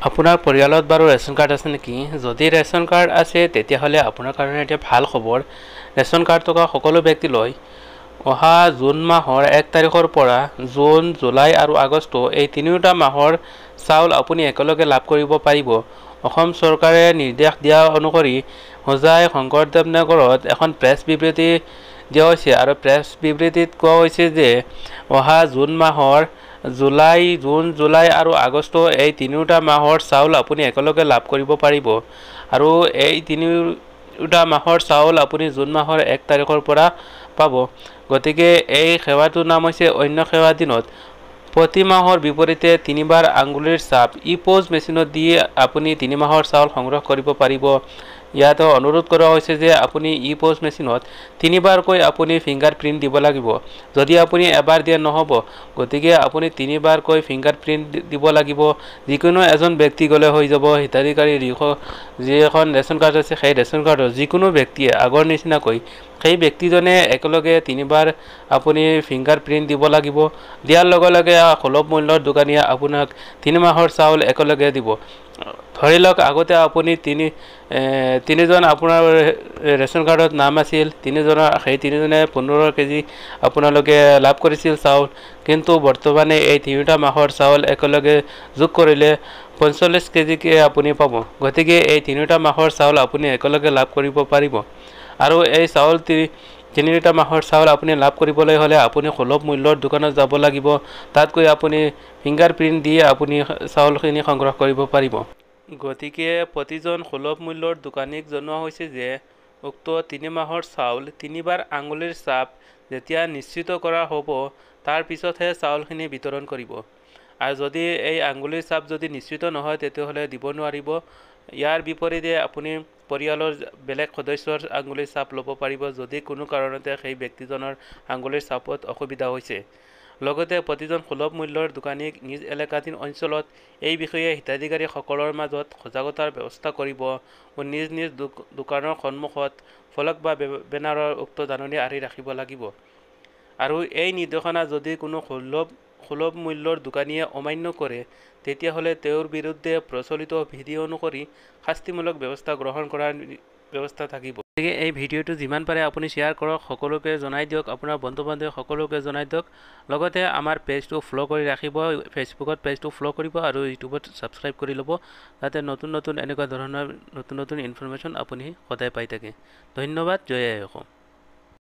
আপোনাৰ পৰিয়ালত বাৰু ৰেচন কাৰ্ড আছে নেকি? যদি ৰেচন কাৰ্ড আছে তেতিয়াহ'লে আপোনাৰ কাৰণে এতিয়া ভাল খবৰ। ৰেচন কাৰ্ড থকা সকলো ব্যক্তিলৈ অহা জুন মাহৰ 1 তাৰিখৰ পৰা জুন, জুলাই আৰু আগষ্ট এই তিনিওটা মাহৰ চাউল আপুনি একেলগে লাভ কৰিব পাৰিব। অসম চৰকাৰে নিৰ্দেশ দিয়া অনুসৰি হোজাই শংকৰদেৱ নগৰত এখন প্ৰেছ বিবৃতি দিয়া হৈছে আৰু প্ৰেছ বিবৃতিত কোৱা হৈছে যে অহা জুন মাহৰ জুলাই, জুন, জুলাই আৰু আগষ্ট এই তিনিওটা মাহৰ চাউল আপুনি একেলগে লাভ কৰিব পাৰিব আৰু এই তিনিওটা মাহৰ চাউল আপুনি জুন মাহৰ 1 তাৰিখৰ পৰা পাব। গতিকে এই সেৱাটোৰ নাম হৈছে অন্য সেৱা দিনত প্ৰতি মাহৰ বিপৰীতে তিনিবাৰ আঙুলিৰ ছাপ ই প'জ মেচিনত দি আপুনি 3 মাহৰ চাউল সংগ্ৰহ কৰিব পাৰিব। ইয়াত অনুৰোধ কৰা হৈছে যে আপুনি ই প'জ মেচিনত তিনিবাৰকৈ আপুনি ফিংগাৰ প্ৰিণ্ট দিব লাগিব। যদি আপুনি এবাৰ দিয়ে নহ'ব, গতিকে আপুনি তিনিবাৰকৈ ফিংগাৰ প্ৰিণ্ট দিব লাগিব। যিকোনো এজন ব্যক্তি গ'লে হৈ যাব। হিতাধিকাৰী যিখন ৰেচন কাৰ্ড আছে সেই ৰেচন কাৰ্ডৰ যিকোনো ব্যক্তিয়ে আগৰ নিচিনাকৈ সেই ব্যক্তিজনে একেলগে তিনিবাৰ আপুনি ফিংগাৰ প্ৰিণ্ট দিব লাগিব। দিয়াৰ লগে লগে সুলভ মূল্যৰ দোকানীয়ে আপোনাক 3 মাহৰ চাউল একেলগে দিব। ধৰি লওক আগতে আপুনি তিনিজন আপোনাৰ ৰেচন কাৰ্ডত নাম আছিল, তিনিজনৰ সেই তিনিজনে 15 কেজি আপোনালোকে লাভ কৰিছিল চাউল, কিন্তু বৰ্তমানে এই তিনিটা মাহৰ চাউল একেলগে যোগ কৰিলে 45 কেজিকে আপুনি পাব। গতিকে এই তিনিটা মাহৰ চাউল আপুনি একেলগে লাভ কৰিব পাৰিব। আৰু এই চাউল তিনিটা মাহৰ চাউল আপুনি লাভ কৰিবলৈ হ'লে আপুনি সুলভ মূল্যৰ দোকানত যাব লাগিব। তাত গৈ আপুনি ফিংগাৰ প্ৰিণ্ট দি আপুনি চাউলখিনি সংগ্ৰহ কৰিব পাৰিব। গতিকে প্ৰতিজন সুলভ মূল্যৰ দোকানীক জনোৱা হৈছে যে উক্ত 3 মাহৰ চাউল তিনিবাৰ আঙুলিৰ ছাপ যেতিয়া নিশ্চিত কৰা হ'ব তাৰ পিছতহে চাউলখিনি বিতৰণ কৰিব। আৰু যদি এই আঙুলিৰ ছাপ যদি নিশ্চিত নহয় তেতিয়াহ'লে দিব নোৱাৰিব। ইয়াৰ বিপৰীতে আপুনি পৰিয়ালৰ বেলেগ সদস্যৰ আঙুলিৰ ছাপ ল'ব পাৰিব যদি কোনো কাৰণতে সেই ব্যক্তিজনৰ আঙুলিৰ ছাপত অসুবিধা হৈছে। লগতে প্ৰতিজন সুলভ মূল্যৰ দোকানীক নিজ এলেকাধীন অঞ্চলত এই বিষয়ে হিতাধিকাৰীসকলৰ মাজত সজাগতাৰ ব্যৱস্থা কৰিব ও নিজ নিজ দোকানৰ সন্মুখত ফলক বা বেনাৰৰ উক্ত জাননী আঁৰি ৰাখিব লাগিব। আৰু এই নিৰ্দেশনা যদি কোনো সুলভ মূল্যৰ দোকানীয়ে অমান্য কৰে তেতিয়াহ'লে তেওঁৰ বিৰুদ্ধে প্ৰচলিত বিধি অনুসৰি শাস্তিমূলক ব্যৱস্থা গ্ৰহণ কৰাৰ ব্যৱস্থা থাকিব। গতিকে এই ভিডিঅ'টো যিমান পাৰে আপুনি শ্বেয়াৰ কৰক, সকলোকে জনাই দিয়ক, আপোনাৰ বন্ধু বান্ধৱী সকলোকে জনাই দিয়ক। লগতে আমাৰ পেজটো ফ'ল' কৰি ৰাখিব, ফেচবুকত পেজটো ফ'ল' কৰিব আৰু ইউটিউবত ছাবস্ক্ৰাইব কৰি ল'ব, যাতে নতুন নতুন এনেকুৱা ধৰণৰ নতুন নতুন ইনফৰমেশ্যন আপুনি সদায় পাই থাকে। ধন্যবাদ। জয় আই অসম।